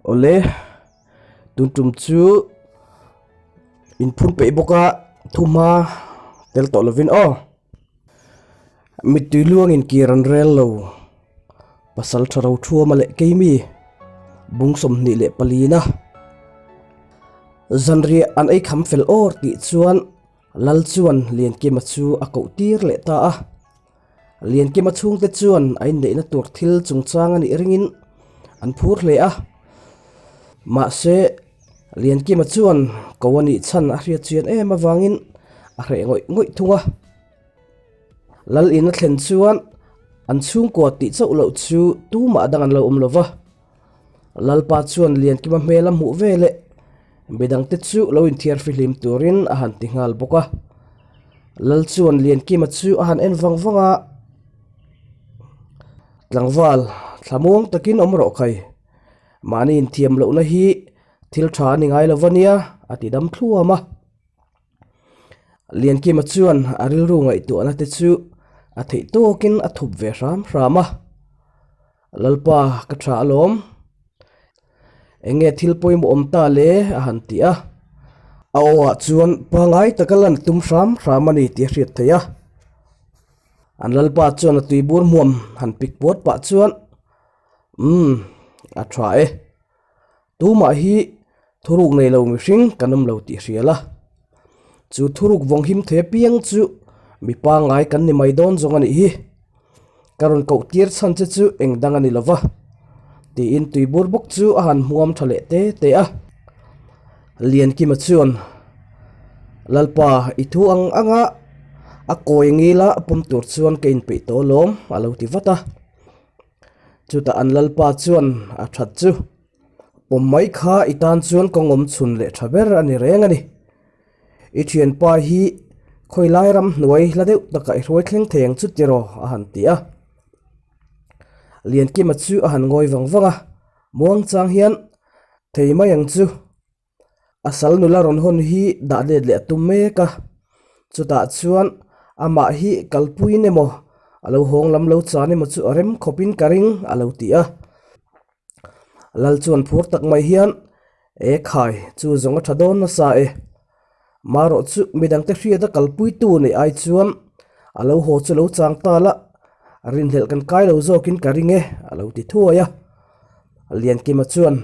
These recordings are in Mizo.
Awle, tun tum chu inphun peih bawk a thuhma tel tawh lovin aw. Mittui luangin kir an rel lo. Pasal tha ro thuama leh keimi bung 24 na zanriah an ei kham fel awr tih chuan Lal chuan Liankima chu a koh tir leh ta a. Liankima chhungte chuan a inneihna tur thil chungchang a nih ringin an phur hle a. Mahse, Liankima chuan ko a nih chhan a hriat chian em avangin a hreh ngawih ngawih thung a. Lal in a thlen chuan an chhungkua tih chauh loh chu tumah dang an lo awm lo va. Lalpa chuan Liankima hmel a hmuh ve leh midangte chu lo inthiar fihlim turin a han ti nghal bawk a. Lal chuan Liankima chu a han en vang vang a, Tlangval, thlamuang takin awm rawh khai. Mahni inthiam lohna hi thil tha a ni ngai lo va nia, a ti dam thluam a. Liankima chuan a rilru ngaihtuahna te chu a theih tawkin a thup ve hram hram a. Lalpa ka tha alawm. Eng nge thil pawimawh awm ta le a han ti a. A aw ah chuan pangai taka lan tum hram hram a ni tih a hriat theih a. An Lalpa chuan a tuibur hmuam han pik puat pah chuan Umm a tha e. Tumah hi thuruk nei lo mihring kan awm lo tih hria la. Chu thuruk vawng him thei apiang chu mi pangngai kan ni mai dawn zawng a nih hi. Ka rawn koh tir chhan che chu eng dang a ni lo va, tiin tuibur bawk chu a han hmuam tha leh te te a. Liankima chuan, Lalpa, i thu ang anga a kawi ngila pawm tur chuan ka inpeih tawh alawm, a lo ti vat a. Chutah an lalpa chuan a that chu, Pawm mai kha i tan chuan kawng awm chhun leh tha ber a ni reng a ni. I thianpa hi khawi lai ram hnuai hla deuh takah i hruai thleng thei ang chu tiraw a han ti a. Liankima chu a han ngawi vang vang a, muang chang hian thei mai ang chu. A sal nula rawn hawn hi dah let leh a tum mek a, chutah chuan amah hi kalpuiin emaw a lo hawng lam lo chan emaw chu a rem khawpin ka ring a lo ti a. Lal chuan phur tak mai hian e khai chu zawng a tha dawn nasa e, marawh chu midangte hriata kalpuitu neih ai chuan a lo haw chu lo chang ta la, rinhlelh kan kai lo zawkin ka ring e a lo ti thuai a. Liankima chuan,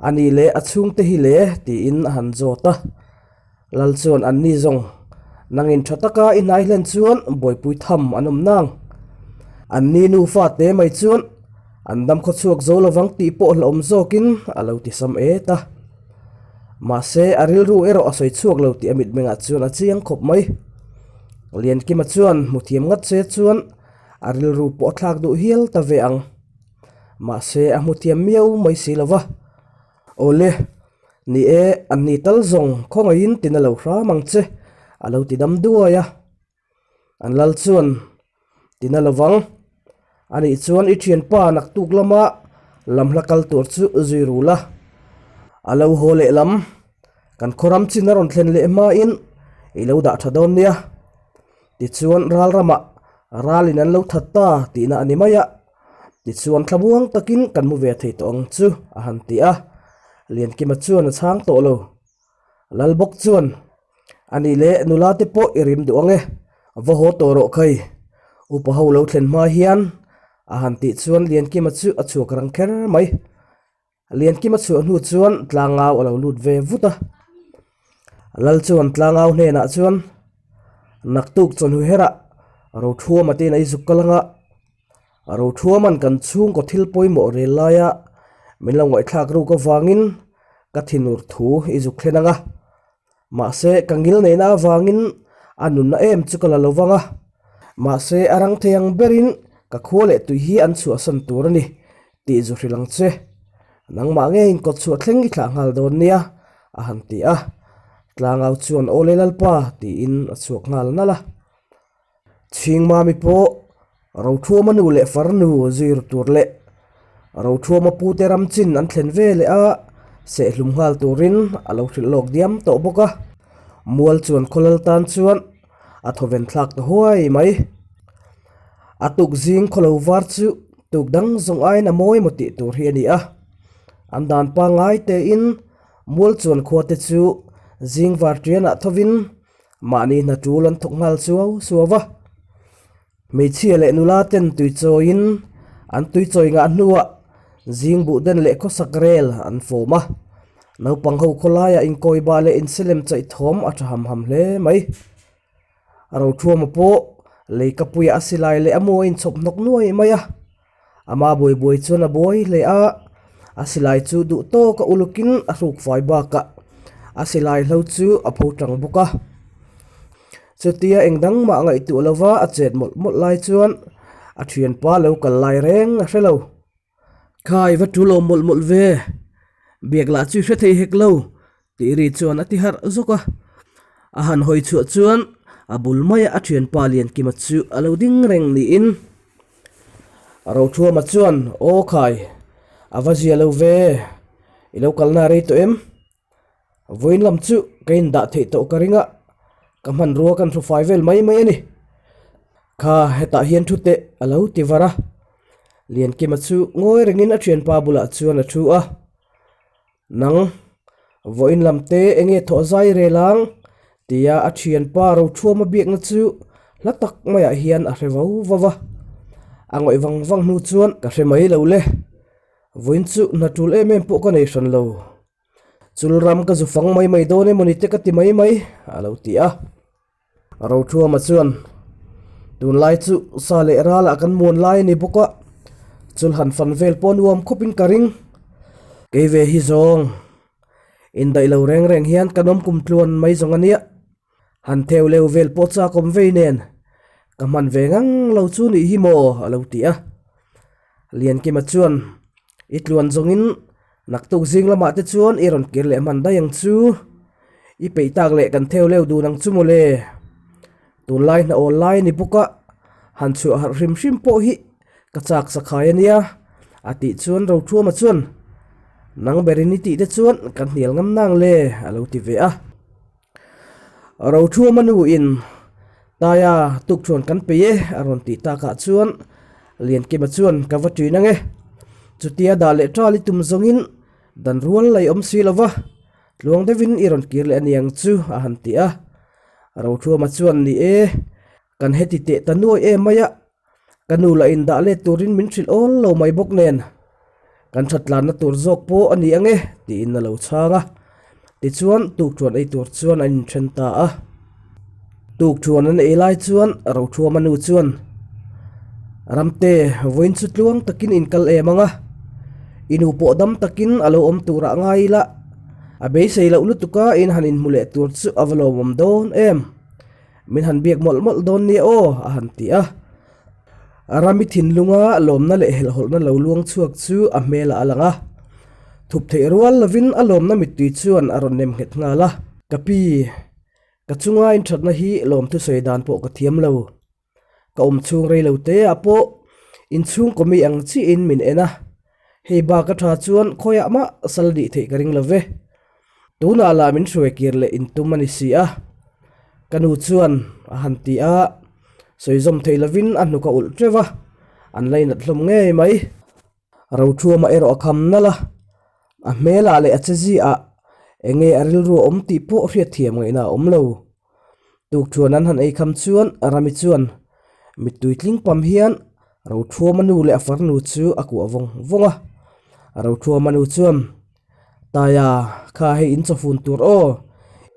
A nih leh a chhungte hi le? tiin a han zawt a. Lal chuan an ni zawng, Nangin tha taka i hnai hlen chuan buaipui tham an awm nang. An ni nufa te mai chuan an dam khaw chhuak zo lovang tih pawh hlauhawm zawkin a lo ti sam et a. Mahse, a rilru erawh a sawi chhuak lo tih a mitmengah chuan a chiang khawp mai. Liankima chuan hmuthiam ngat che chuan a rilru pawh a thlak duh hial ta ve ang. Mahse a hmu thiam miau mai si lo va. Awle, ni e, an ni tal zawng khawngaihin tin a lo hram ang che, a lo ti dam duai a. An lal chuan, Tin a lo vang. Anih chuan i thianpa naktuk lama lamhla kal tur chu zui ru la. A lo haw lehlam, kan khawram chin a rawn thlen leh hmain i lo dah tha dawn nia. Tichuan ral ramah ralin an lo that ta tihna a ni mai a. Tichuan thlamuang takin kan mu ve thei tawh ang chu a han ti a, Liankima chuan a chhang tawh lo. Lal bawk chuan, A nih leh nula te pawh i rim duh ang e, va haw tawh rawh khai. Upa ho lo thlen hma hian a han tih chuan Liankima chu a chhuak rang kher mai. Liankima chhuah hnu chuan tlangau a lo lut ve vut a. Lal chuan tlangau hnenah chuan, Naktuk chawhnu herah Rothuama te in a i zuk kal anga, Rothuaman kan chhungkaw thil pawimawh rel laia min lo ngaihthlak ruk avangin ka thinur thu i zuk thlen anga. Mahse ka ngil neihna avangin a nunna em chu ka la lo vang a. Mahse a rang thei ang berin ka khua leh tui hi an chhuahsan tur a ni tih zu hrilh ang che. Nangmah ngeiin kawt chhuah thleng i thlah nghal dawn nia, a han ti a. Tlangau chuan Aw le Lalpa tiin a chhuak nghal nalh a. Chhingmami pawh Rothuama nu leh farnu zir tur leh Rothuama pute ram chin an thlen ve leh a, sehhlum nghal turin a lo hrilh lawk diam tawh bawk a. Mual chuan khawlal tan chuan a thawven thlak ta huai mai. A tuk zing khawlo var chu tuk dang zawng aiin a mawi maw tih tur hi a ni a. An dan pangngai tein Mualchuan khua te chu zing varṭianah thovin mahni hna ṭul an thawk nghal suau suau va. Hmeichhia leh nula ten tui chawiin an tui chawi ngah hnuah zing buh den leh khawsak rel an fawm a. Naupang ho khawlaiah inkawibah leh inselem chaih thawm a ṭha ham ham hle mai. A rothuama pawh lei ka puiah a silai leh a mu a inchhawp hnawk nuai mai a, ama buai buai chuan a buai hle a, a silai chu duh tawk a ulukin a hruk fai bakah a silai hlo chu a pho tang bawk a. Chutia eng dang mah ngaihtuah lova a chet mawlh mawlh lai chuan a thianpa lo kal lai reng a hre lo. Khai va tul awm mawlh mawlh ve, biak lah chu i hre thei hek lo tih ri chuan a ti harh zawk a. A han hawi chhuah chuan a bul maia a thianpa Liankima chu a lo ding reng niin Rothuama chuan Aw khai, a va zia lo ve, i lo kalna rei tawh em? Vawiin lam chu ka indah theih tawh ka ring a, ka hmanrua kan hru fai vel mai mai a ni. Kha hetah hian thu teh a lo ti var a. Liankima chu ngawi rengin a thianpa bulah chuan a thu a. Nang, vawiin lam te enge thawh zai rel ang? tia a thianpa Rothuama biakna chu hla tak maiah hian a hre vo vo va. A ngawih vang vang hnu chuan ka hre mai lo le. Vawiin chu hna tul em em pawh ka nei hran lo. Chul ram ka zu fang mai mai dawn emaw ni te ka ti mai mai, a lo ti a. Rothuama chuan, Tunlai chu sa leh ralah kan muan lai a ni bawk a, chul han fan vel pawh nuam khawpin ka ring. Kei ve hi zawng, indaih lo reng reng hian kan awm kum tluan mai zawng a nia. Han theu leu vel pawh chak awm vei nen, ka hman ve ngang lo chu nih hi maw, a lo ti a. Liankima chuan, I tluan zawngin Naktuk zing lamah te chuan i rawn kir leh hman daih ang chu. I peih tak leh kan theu leu dun ang chu mawle. Tunlai hna awl lai a ni bawk a, han chhuah harh hrim hrim pawh hi ka chak sakhai a nia, a tih chuan Rothuama chuan, Nang berin i tih te chuan kan hnial ngam nang le, a lo ti ve a. Rothuama nuin Taia tukṭhuan kan peih e a rawn tih takah chuan Liankima chuan ka va ṭin ang e. Chutia dah leh ṭal i tum zawngin dan rual lei awm si lo va, tluang deuhin i rawn kir leh a ni ang chu a han ti a. Rothuama chuan ni e, kan heti teh ta nuai em mai a, Ka nu lah in dah let turin min hrilh awl lo mai bawk nen, kan that tlanna tur zawk pawh a ni ang e tiin a lo chhang a. Tichuan tukṭhuan ei tur chuan an inthen ta a. Tukṭhuan an ei lai chuan Rothuama nu chuan, Ramte, vawiin chu tluang takin in kal em ang a, i nu pawh dam takin a lo awm turah ngai ila, a beisei loh lutuka in han inhmu leh tur chu a va lawmawm dawn em? Min han biak mawlh mawlh dawn nia aw, a han ti a. Rami thinlunga lawmna leh helhhawlhna lo luang chhuak chu a hmelah a lang a. Thup theih rual lovin a lawmna mittui chuan a rawn nem nghet nghal a. Ka pi, ka chunga inthatna hi lawmthu sawi dan pawh ka thiam lo. Ka awm chhung rei lo te ah pawh inchhung kawmi ang chiahin min en a. Hei bak a tha chuan khawiah mah sal nih theih ka ring lo ve. Tunah lah min hruai kir leh intum a ni si a, ka nu chuan a han ti a, sawi zawm thei lovin a hnuk a ulh teuh a, an lainat hlawm ngei mai. Rothuama erawh a kham nalh a, a hmelah leh a che ziah eng nge a rilru a awm tih pawh hriatthiam ngaihna a awm lo. Tukṭhuan an han ei kham chuan Rami chuan mittui tling pam hian Rothuama nu leh a farnu chu a kuah vawng vawng a. Rothuama nu chuan, Taia, kha hei in chawfun tur aw,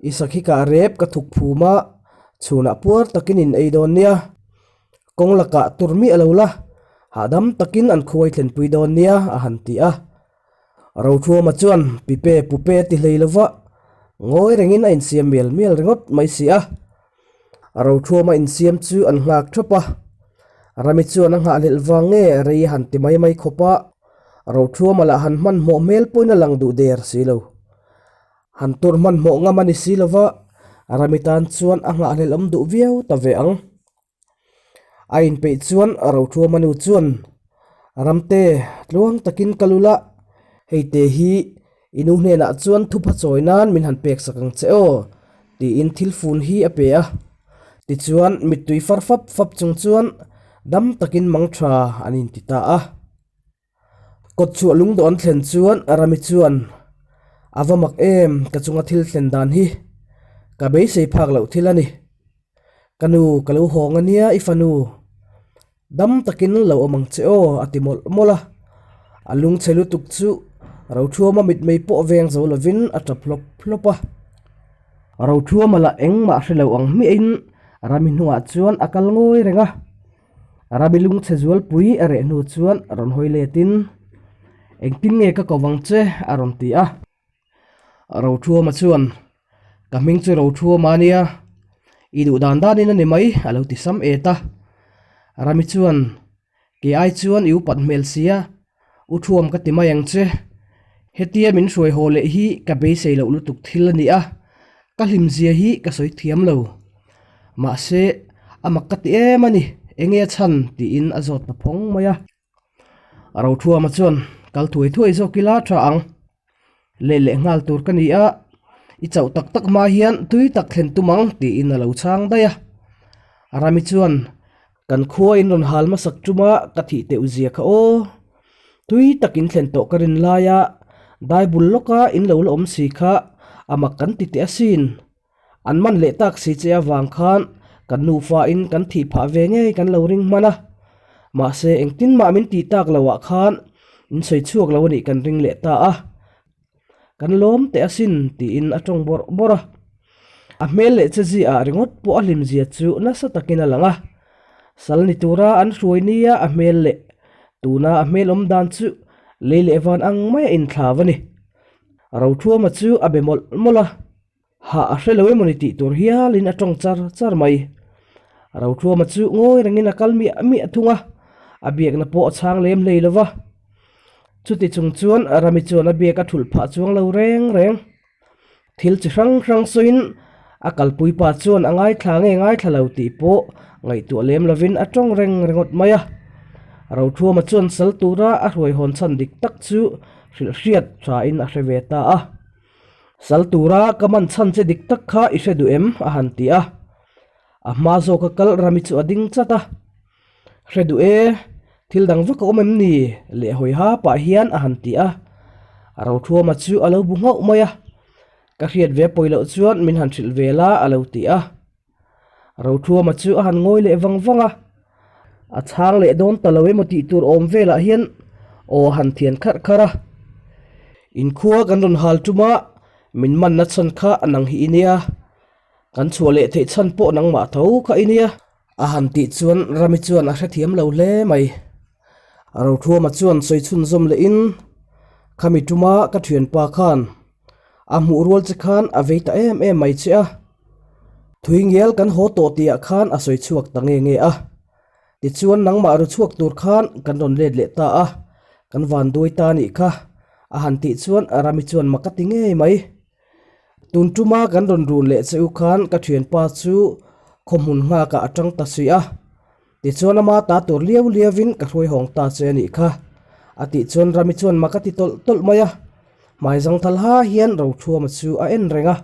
i sakhi kah rep ka thuk phum a, chhunah puar takin in ei dawn nia. Kawng lakah tur miah lo la, hahdam takin an khuai thlenpui dawn nia, a han ti a. Rothuama chuan pipe pupe a ti hlei lo va, ngawi rengin a insiam mial mial ringawt mai si a. Rothuama insiam chu an nghak thap a, Rami chuan a nghahhlelh vang nge rei a han ti mai mai khawp a, Rothuama lah han hmanhmawh hmel pawhin a lang duh der si lo. Han tur hmanhmawh ngam a ni si lo va, Rami tan chuan a nghahhlelh awm duh viau ta ve ang. A inpeih chuan Rothuama nu chuan, Ramte, tluang takin ka lul a, hei te hi i nu hnenah chuan thupha chawi nan min han pek sak ang che aw, tiin thil fun hi a pe a. Tichuan mittui far fap fap chung chuan dam takin mang tha an inti ta a. Kawtchhuah lungdawh an thlen chuan Rami chuan, A va mak em, ka chunga thil thlen dan hi ka beisei phak loh thil a ni. Ka nu, ka lo hawng a nia i fanu. Dam takin lo awm ang che aw, a ti mawlh mawlh a. A lungchhe lutuk chu Rothuama mitmei pawh veng zo lovin a tap hlawp hlawp a. Rothuama lah engmah hre lo ang hmiahin Rami hnungah chuan a kal ngawi reng a. Rami lungchhe zualpui a reh hnu chuan rawn hawi letin, Engtin nge ka ko vang che? a rawn ti a. Rothuama chuan, Ka hming chu Rothuama a nia, i duh dan danin a ni mai, a lo ti sam et a. Rami chuan, Kei ai chuan i upat hmel sia, u Thuam ka ti mai ang che. Hetia min hruai haw leh hi ka beisei loh lutuk thil a ni a, ka hlimzia hi ka sawi thiam lo. Mahse, a mak ka ti em a ni, enge a chhan? tiin a zawt ta phawng mai a. Rothuama chuan, Kal thuai thuai zawk ila tha ang. Leh leh nghal tur ka ni a, i chauh tak tak hma hian tui tak thlen tum ang, tiin a lo chhang daih a. Rami chuan, Kan khua in rawn hal hmasak tuma ka thih teuh zia kha aw. Tui tak in thlen tawh ka rin laia daibul lawka in lo la awm si kha a mak kan ti teh asin. An man leh tak si che avang khan kan nufa in kan thih phah ve ngei kan lo ring hman a. Mahse engtin mah min tih tak loh ah khan in sawi chhuak lo anih kan ring leh ta a. Kan lawm teh asin tiin a tawng bawrh bawrh a. A hmel leh che ziah ringawt pawh a hlim zia chu nasa takin a lang a. Sal ni tura an hruai nia a hmel leh tuna a hmel awm dan chu lei leh van ang maia inthlav a ni. Rothuama chu a be mawlh mawlh a. Hah a hre lo emawni tih tur hialin a tawng char char mai. Rothuama chu ngawi rengin a kal miah miah thung a, a biakna pawh a chhang lem hlei lo va. Chuti chung chuan Rami chuan a biak a thulh phah chuang lo reng reng. Thil chi hrang hrang sawiin a kalpui pa chuan a ngaithla nge ngaithla lo tih pawh ngaihtuah lem lovin a tawng reng ringawt mai a. Rothuama chuan sal tura a hruai hawn chhan dik tak chu hrilh hriat thain a hre ve ta a. Sal tura ka man chhan che dik tak kha i hre duh em? a han ti a. A hma zawka kal Rami chu a ding chat a. Hre duh e, thil dang vak a awm em ni? leh hawi ha pah hian a han ti a. Rothuama chu a lo bu nghauh mai a. Ka hriat ve pawi loh chuan min han hrilh ve la a lo ti a. Rothuama chu a han ngawi leh vang vang a, a chhang leh dawn ta lo emaw tih tur awm velah hian aw a han thian kharh kharh a. Inkhua kan rawn hal tum a, min manna chhan kha nang hi i nia, kan chhuah leh theih chhan pawh nangmah tho kha i nia. A han tih chuan Rami chuan a hrethiam lo hle mai. Rothuama chuan sawi chhunzawm lehin, Khami tuma ka thianpa khan A hmuh rual che khan a vei ta em em mai che a. Thui ngial kan haw tawh tihah khan a sawi chhuak ta nge nge a. Tichuan nangmah ru chhuak tur khan kan rawn let leh ta a, kan van duai ta nih kha a han tih chuan Rami chuan mak a ti ngei mai. Tun tuma kan rawn run leh che u khan ka thianpa chu khawhmun nghakah a tang ta si a. Tichuan ama ta tur liau liauin ka hruai hawng ta che a nih kha. A tih chuan Rami chuan mak a ti tawlh tawlh mai a. Hmai zangthal ha hian Rothuama chu a en reng a.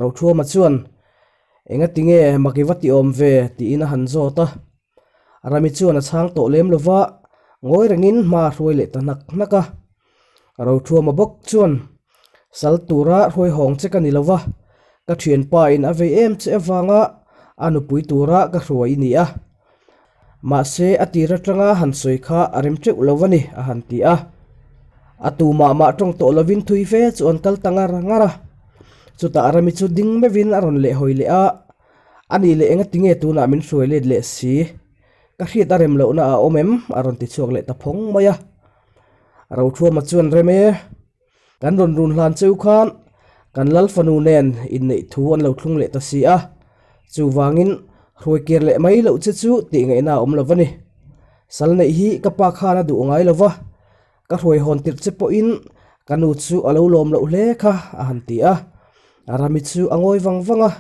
Rothuama chuan, Enga tinge mak i va ti awm ve? tiin a han zawt a. Rami chuan a chhang tawh lem lo va, ngawi rengin hma a hruai leh ta hnak hnak a. Rothuama bawk chuan, Sal tura hruai hawng che ka ni lo va, ka thianpa in a vei em che avanga a nupui tura ka hruai i ni a. Mahse a tir atanga han sawi kha a rem teuh lo a ni, a han ti a. A tu mah mah tawng tawh lovin thui fe chu an kal ta ngar ngar a. Chutah Rami chu ding meuhin a rawn lehhawi leh a, A nih leh enga tinge tunah min hruai let leh si? Ka hriat a rem lohna a awm em? a rawn ti chhuak leh ta phawng mai a. Rothuama chuan rem e, kan rawn run hlan cheu khan kan lal fanu nen inneih thu an lo thlung leh ta si a, chuvangin hruai kir leh mai loh che chu tih ngaihna a awm lo va ni. Sal neih hi ka pa khan a duh ngai lo va, ka hruai hawn tirh che pawhin ka nu chu a lo lawm loh hle kha a han ti a. Rami chu a ngawi vang vang a,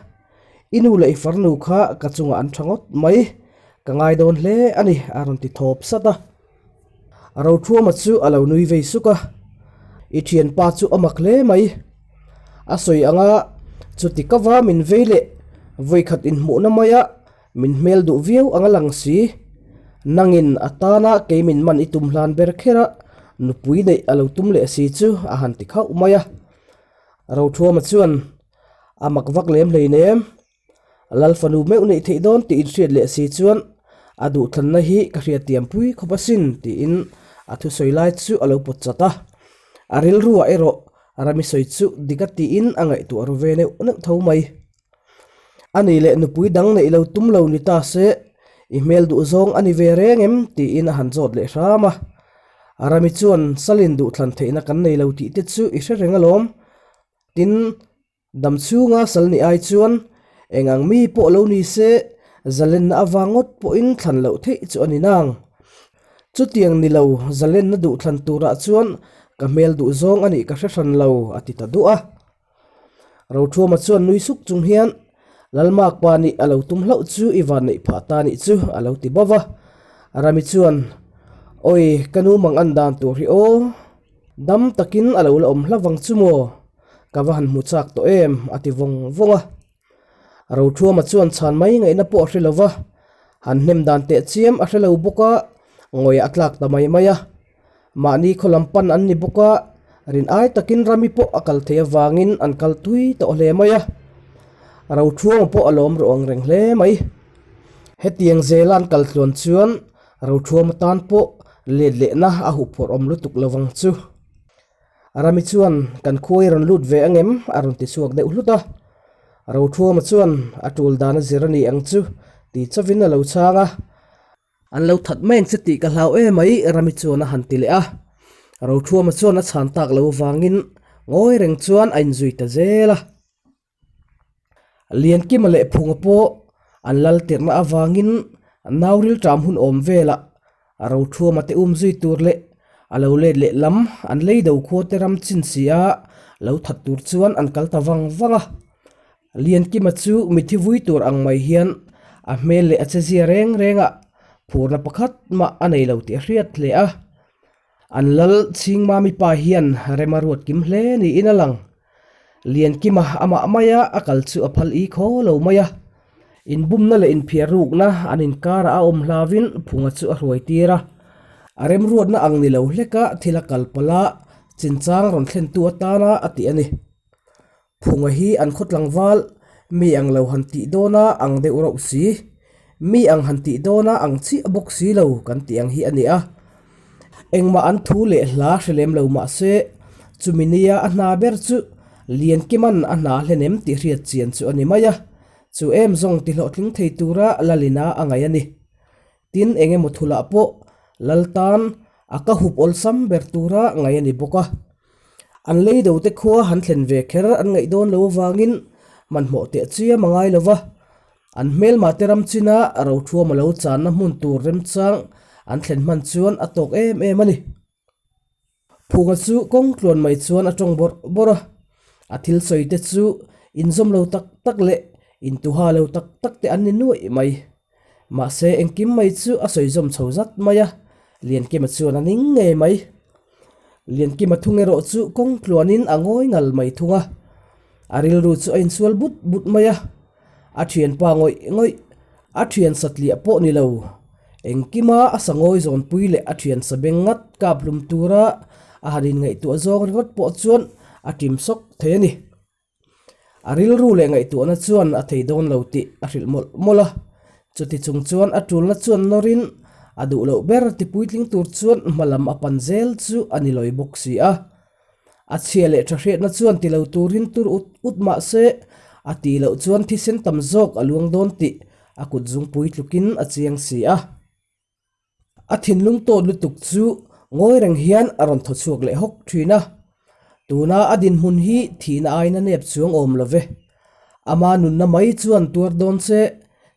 I nu leh i farnu kha ka chungah an tha ngawt mai, ka ngai dawn hle a ni a rawn ti thawp sat a. Rothuama chu a lo nui vei suk a, I thianpa chu a mak hle mai. A sawi anga chuti ka va min vei leh vawikhat inhmuhna maia min hmel duh viau anga lang si. Nangin a tana kei min man i tum hlan ber kher a. nupui neih a lo tum leh si chu a han ti khauh mai a. Rothuama chuan a mak vak lem hleinem. Lal fanu meuh neih theih dawn tih inhriat leh si chuan a duhthlanna hi ka hriattiam pui khawp asin tiin a thusawi lai chu a lo pawt chat a. A rilruah erawh Rami sawi chu dik a tiin a ngaihtuah ru ve neuh neuh tho mai. A ni leh nupui dang neih lo tum lo ni ta se, i hmel duh zawng a ni ve reng em? tiin a han zawt leh hram a. Rami chuan Salin duhthlan theihna kan nei lo tih te chu i hre reng alawm. Tin, dam chhunga sal nih ai chuan eng ang mi pawh lo ni se, zalenna avang ngawt pawhin thlan loh theih chu a ni nang. Chutiang ni lo, zalenna duhthlan turah chuan ka hmel duh zawng a nih ka hre hran lo, a ti ta duah a. Rothuama chuan nui suk chung hian, Lalmak pa nih a lo tum hlauh chu i van neih phah ta nih chu a lo ti bauh a. Rami chuan, Awi, ka nu mang an dan tur hi aw. Dam takin a lo la awm hla vang chu maw? Ka va han hmu chak tawh em? a ti vawng vawng a. Rothuama chuan chhan mai ngaihna pawh a hre lo va, han hnem dan teh chiam a hre lo bawk a, ngawiah a tlak ta mai mai a. Mahni khaw lam pan an ni bawk a, rin ai takin Rami pawh a kal thei avangin an kal tui tawh hle mai a. Rothuama pawh a lawm ru ang reng hle mai. Hetiang zela an kal tluan chuan Rothuama tan pawh let lehna a huphurh awm lutuk lo vang chu. Rami chuan kan khuai rawn lut ve ang em? a rawn ti chhuak deuh hlut a. Rothuama chuan a tul dan a zir a ni ang chu ti chauhin a lo chhang a. An lo that mai ang che tih ka hlau em mai Rami chuan a han ti leh a. Rothuama chuan a chhan tak lo avangin ngawi reng chuan a inzui ta zel a. Liankima leh Phunga pawh an lal tirhna avangin nau rilṭam hun awm velah Rothuama te um zui tur leh a lo let leh lam an lei do khua te ram chin si a lo that tur chuan an kal ta vang vang a. Liankima chu mithi vui tur ang mai hian a hmel leh a chezia reng rengah phurna pakhat mah a nei lo tih a hriat hle a. An lal Chhingmami pa hian rem a ruat kim hle niin a lang. Liankima amah maia a kal chu a phal i khaw lo mai a. Inbumna leh inphiar rukna an inkarah a awm hlavin Phunga chu a hruai tir a. A remruatna ang ni lo hleka thil a kal palh a, chinchang rawn thlentu atana a tih a ni. Phunga hi an khaw tlangval, mi ang lo han tih dawna ang deuh rauh si, mi ang han tih dawna ang chiah bawk si lo kan tih ang hi a ni a. Engmah an thu leh hla hre lem lo mah se, chumi nia a hna ber chu Liankiman a hna hlenem tih hriat chian chu a ni mai a, chu em zawng ti hlawhtling thei tura Lalina a ngaih a ni. Tin, eng emaw thulah pawh Lal tan a ka hup awlsam ber tura ngaih a ni bawk a. An lei do te khua han thlen ve kher an ngaih dawn lo avangin hmanhmawh teh chiam a ngai lo va. An hmelma te ram china rothuam a lo channa hmun tur remchang an thlen hman chuan a tawk em em a ni. Phunga chu kawng tluan mai chuan a tawng bawrh bawrh a, a thil sawi te chu inzawm lo tak tak leh intuha lo tak tak te an ni nuaih mai. Mahse engkim mai chu a sawi zawm chho zat mai a, Liankima chuan a ning ngei mai. Liankima thung erawh chu kawng tluanin a ngawi ngal mai thung a, a rilru chu a insual but but mai a. A thianpa ngawih ngawih, a thian satliah pawh ni lo. Engkima a sa ngawi zawnpui leh a thian sa beng ngat kap hlum tura a han inngaihtuah zawng ringawt pawh chuan a ṭim sawk thei a ni. A rilru leh ngaihtuahna chuan a thei dawn lo tih a hrilh mawlh mawlh a. Chuti chung chuan a ṭulna chuan nawrin a duh loh ber ti puitling tur chuan hma lam a pan zel chu a ni lawi bawk si a. A chhia leh tha hriatna chuan ti lo turin tur ut ut mah se, a tih loh chuan thisen tam zawk a luang dawn tih a kut zungpui tlukin a chiang si a. A thinlung tawt lutuk chu ngawi reng hian a rawn thaw chhuak leh hawk thin a. Tuna a dinhmun hi thihna aiin a nep chuang awm lo ve. Ama nunna mai chuan tuar dawn se,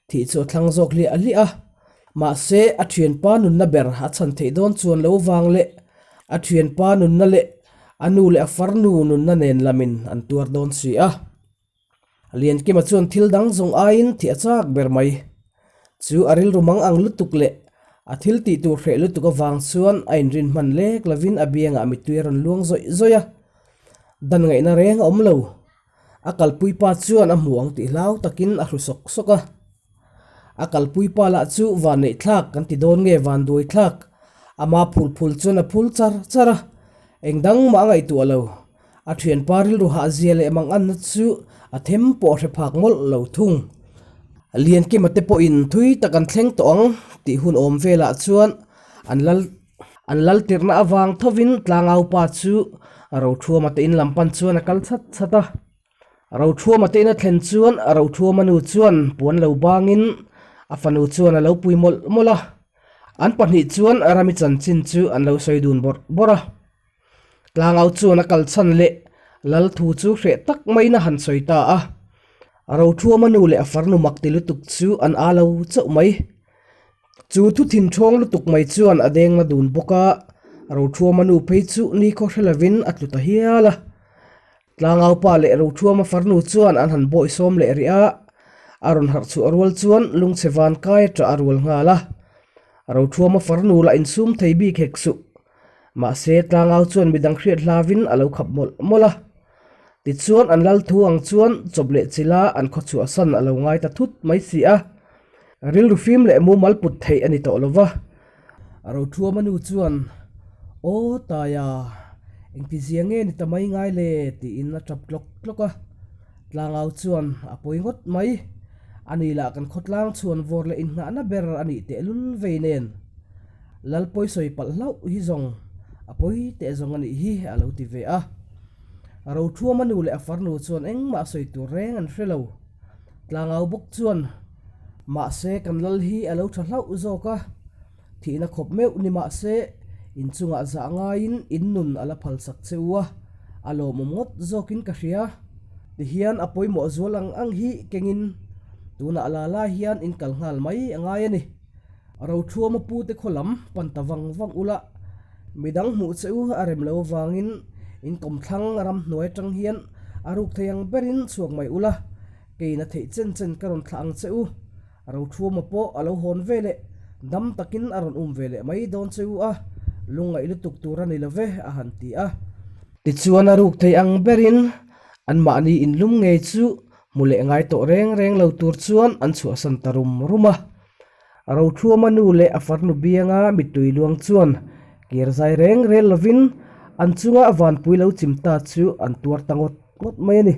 thih chu a thlang zawk hliah hliah a. Mahse, a thianpa nunna ber a chhan theih dawn chuan lo vang leh a thianpa nunna leh a nu leh a farnu nunna nen lamin an tuar dawn si a. Liankima chuan thil dang zawng aiin thih a chak ber mai. Chu a rilru mang ang lutuk leh a thil tih tur hreh lutuk avang chuan a inrin hman lek lovin a biangah mittui a rawn luang zawih zawih a. Dan ngaihna reng a awm lo. A kalpui pa chuan a hmu ang tih hlau takin a hru sawk sawk a. A kalpui pa lah chu van neih thlak kan ti dawn nge van duai thlak? Ama phul phul chuan a phul char char a, eng dang mah a ngaihtuah lo. A thianpa rilru hahzia leh manganna chu a them pawh a hre phak mawlh lo thung. Liankima te pawhin thui tak an thleng tawh ang tih hun awm velah chuan an lal an lal tirhna avang thovin tlangaupa chu Rothuama te in lam pan chuan a kal chhat chhat a. Rothuama te in a thlen chuan Rothuama nu chuan puan lo bangin a fanu chuan a lo pui mawlh mawlh a. An pahnih chuan Rami chanchin chu an lo sawi dun bawrh bawrh a. Tlangau chuan a kal chhan leh Lal thu chu hreh tak maiin a han sawi ta a. Rothuama nu leh a farnu mak ti lutuk chu an aa lo chauh mai. Chu thu thinthawng lutuk mai chuan a deng la dun bawk a, Rothuama nu phei chu nikhaw hre lovin a tlu ta hial a. Tlangaupa leh Rothuama farnu chuan an han bawihsawm leh rih a, a rawn harh chhuah rual chuan lungchhe van kai a ṭah a rual nghal a. Rothuama farnu lah insum thei bik hek suh. Mahse, tlangau chuan midang hriat hlavin a lo khap mawlh mawlh a. Tichuan an lal thu ang chuan chawp leh chila an khaw chhuahsan a lo ngai ta thut mai si a. Rilru fim leh mumal put theih a ni tawh lo va. Rothuama nu chuan, Aw Taia, engtizia nge ni ta mai ngai le? tiin a tap tlawk tlawk a. Tlangau chuan a pawi ngawt mai. Ani lah kan khawtlang chhuan vawr leh inngahna ber a nih tehlul vei nen. Lalpawi sawi palh hlauh hi zawng a pawi teh zawng a nih hi a lo ti ve a. Rothuama nu leh a farnu chuan engmah sawi tur reng an hre lo. Tlangau bawk chuan mahse kan lal hi a lo tha hlauh zawk a, thihna khawp meuh ni mahse inchungah zah ngaiin in nun a la phalsak che u a, a lawmawm ngawt zawkin ka hria. Tihian a pawimawh zual ang ang hi kengin tunah la la hian in kal nghal mai a ngai a ni. Rothuama pute khaw lam pan ta vang vang ula, midang hmuh che u a rem lo avangin in kawmthlang ramhnuai atang hian a ruk thei ang berin chhuak mai ula, keiin a theih chen chen ka rawn thlah ang che u. Rothuama pawh a lo hawn ve leh dam takin a rawn um ve leh mai dawn che u a, lungngaih lutuk tur a ni lo ve, a han ti a. Tichuan a ruk thei ang berin anmahni inlum ngei chu hmu leh ngai tawh reng reng lo tur chuan an chhuahsan ta rum rum a. Rothuama nu leh a farnu bianga mittui luang chuan kir zai reng rel lovin an chunga vanpui lo chim ta chu an tuar ta ngawt ngawt mai a ni.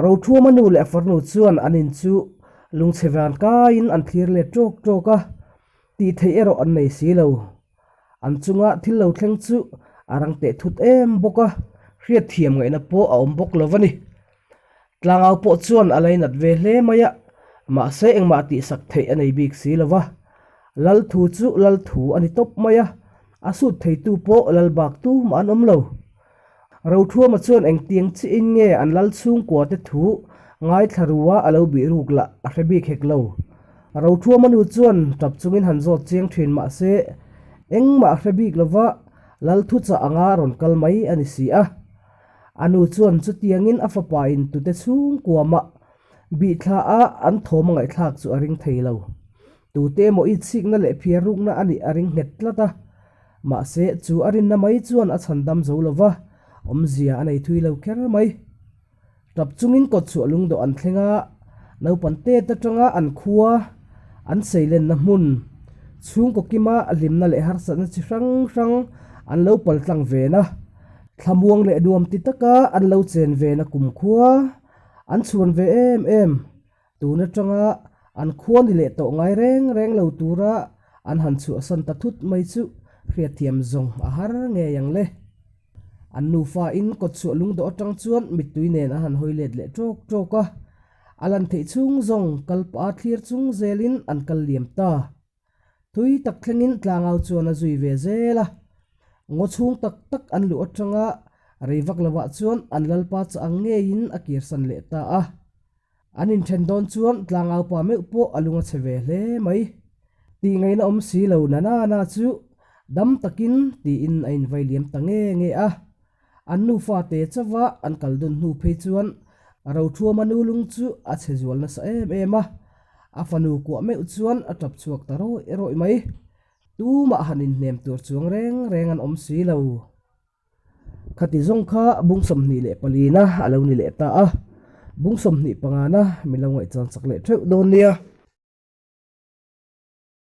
Rothuama nu leh a farnu chuan an in chu lungchhe van kaiin an thlir let ṭawk ṭawk a, tih theih erawh an nei si lo. An chunga thil lo thleng chu a rang teh thut em bawk a, hriatthiam ngaihna pawh a awm bawk lo a ni. Tlangau pawh chuan a lainat ve hle mai a, mahse engmah tihsak theih a nei bik si lo va. Lal thu chu lal thu a ni tawp mai a, a sut theitu pawh lal bak tumah an awm lo. Rothuama chuan engtiang chiahin nge an lal chhungkua te thu ngaithla rua a lo bih ruk lah a hre bik hek lo. Rothuama nu chuan tap chungin han zawt chiang thin mahse engmah a hre bik lova lal thuchah anga rawn kal mai a ni si a. A nu chuan chutiangin a fapa in tute chhungkua mah bihthla a an thawm a ngaihthlak chu a ring thei lo. Tute emaw itsikna leh phiar rukna a nih a ring nghet tlat a. Mahse, chu a rinna mai chuan a chhan dam zo lo va, awmzia a nei thui lo kher mai. Tap chungin kawtchhuah lungdawh an thleng a, naupang tet atanga an khua, an seilenna hmun, chhungkaw kima hlimna leh harsatna chi hrang hrang an lo pal tlang ven a, thlamuang leh nuam ti taka an lo chen ven a kumkhua an chhuan ve em em. Tun atanga an khua ni leh tawh ngai reng reng lo tura an han chhuahsan ta thut mai chu hriatthiam zawng a har ngei ang le. An nufa in kawtchhuah lungdawh atang chuan mittui nen an han hawi let leh tawk tawk a, a lan theih chhung zawng kal pah a thlir chung zelin an kal liam ta. Tui tak thlengin tlangau chuan a zui ve zel a, ngaw chhung tak tak an luh atanga rei vak lovah chuan an lalpa chah ang ngeiin a kirsan leh ta a. An inthen dawn chuan tlangaupa meuh pawh a lung a chhe ve hle mai. Tih ngaihna awm si lo na na na chu dam takin tiin a invai liam ta nge nge a. An nufa te chauha an kal dun hnu phei chuan Rothuama nu lung chu a chhe zual nasa em em a, a fanu kuah meuh chuan a tap chhuak ta rawih rawih mai. Tumah han inhnem tur chuang reng reng an awm si lo. Khati zawng kha bung 24 na a lo ni leh ta a, bung 25 na min lo ngaihchan chak leh theuh dawn nia.